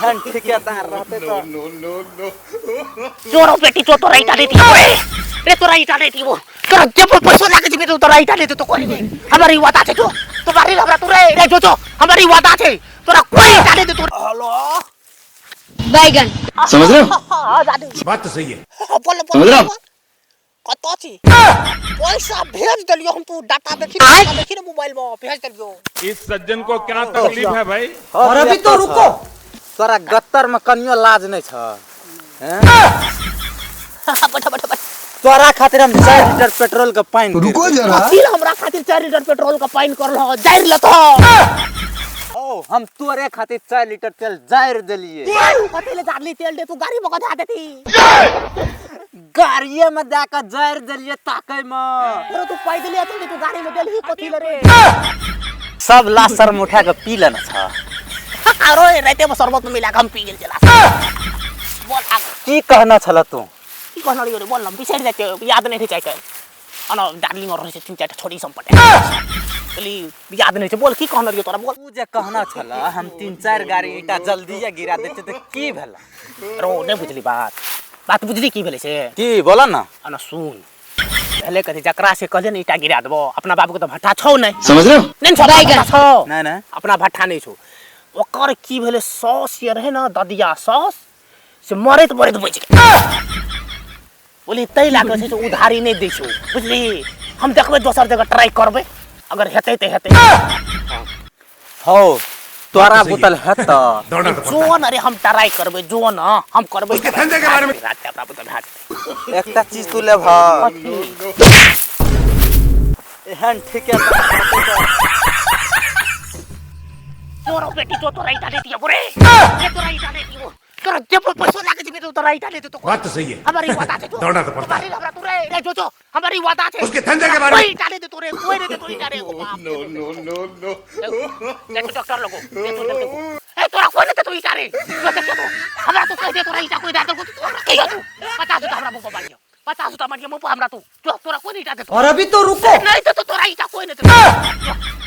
एहन ठिकेदार रहते तो चोरो बेटी चो तोरा ईटा देती रे रे तोरा ईटा देती वो तोरा जब पैसो लागे छै तो तोरा ईटा देते तो कोई नहीं हमारी वादा छै जो तुम्हारी हमरा तू रे रे जो जो हमारी वादा छै तोरा कोई ईटा दे तोरा हेलो बैगन समझ रहे हो हां दादी बात तो सही है बोल बोल समझ रहे हो? कतऽ छी पैसा भेज देलियो हम तू डाटा देखी डाटा देखी ने मोबाइल में भेज देलियो इस सज्जन को क्या तकलीफ है भाई और अभी तो रुको तोरा गत्तर में कनियो लाज नहीं छ हैं? बैठ बैठ बैठ तोरा खातिर हम 4 लीटर पेट्रोल के पानी रुको जरा अखिल हमरा खातिर 4 लीटर पेट्रोल का पानी कर रहो जारि लतो ओ हम तोरे खातिर 4 लीटर तेल जारि देलिए कथी ले जारली तेल दे तू गाड़ी में कथा देती गाड़िए में दे के जारि देलिए ताकै में अरे तू पैदल आते तू गाड़ी में देलही कथी ले रे सब लाश शर्म उठा के पी लेना छ अरे राते में शरबत में मिला के हम पी गेल चला बोल आग की कहना छल तू की कहना रहियो रे बोल ना बिसरि जाते याद नहीं रहे जाके अन डार्लिंग और रहे तीन चार छोड़ी सम्पटे कहली याद नहीं छै बोल की कहना रहियो तोरा बोल तू जे कहना छल हम तीन चार गाड़ी ईटा जल्दी गिरा देते तऽ की भेला रो नहीं बुझली बात बात बुझली की भेलै से की बोला ना अन सुन भेलै कथी जकरा से कहले ने ईटा गिरा देबो अपना बाबू के तऽ भट्ठा छौ नहि समझ रहे हो नहि छौ भट्ठा छौ नहीं नहीं अपना भट्ठा नहि छौ ओकर की भेलै सौस ये रहै ने ददिया सौस से मरैत मरैत बचि गेल बोली ताहि लए कऽ छै से उधारी नहि दै छौ बुझली हम देखबै दोसर जगह ट्राई करबै अगर हेतै तऽ हेतै हौ तोरा बोतल हेत दौड़ना तो पड़ता है जो न रे हम ट्राई करबै जो न हम करबै उसके धंधे के बारे में- रात अपना बोतल भए जेतै एकटा चीज तू लेबह एहन ठीके तोरो बेटी तो तोरा ईटा देती है बोरे ये तोरा ईटा देती है तोरा जब पैसो लागे छै तो तोरा ईटा देते तो बात तो सही है हमारी वादा छै दौड़ना तो पड़ता है। तुम्हारी हमरा तू रे रे जो जो हमारी वादा छै उसके धंधे के बारे में- कोई ईटा दे तोरे कोई नहीं दे तो ईटा रे बाप नो नो नो नो देखो डॉक्टर लोगो देखो देखो ए तोरा कोई नहीं दे तो ईटा रे जो देखो तो हमरा तू कह दे तोरा ईटा कोई दे तो तू हमरा कहियो तू 50 रुपया हमरा मुंह पर मारियो 50 रुपया मारियो मुंह पर हमरा तू जो तोरा कोई नहीं ईटा दे और अभी तो रुको नहीं दे तो तोरा ईटा कोई नहीं दे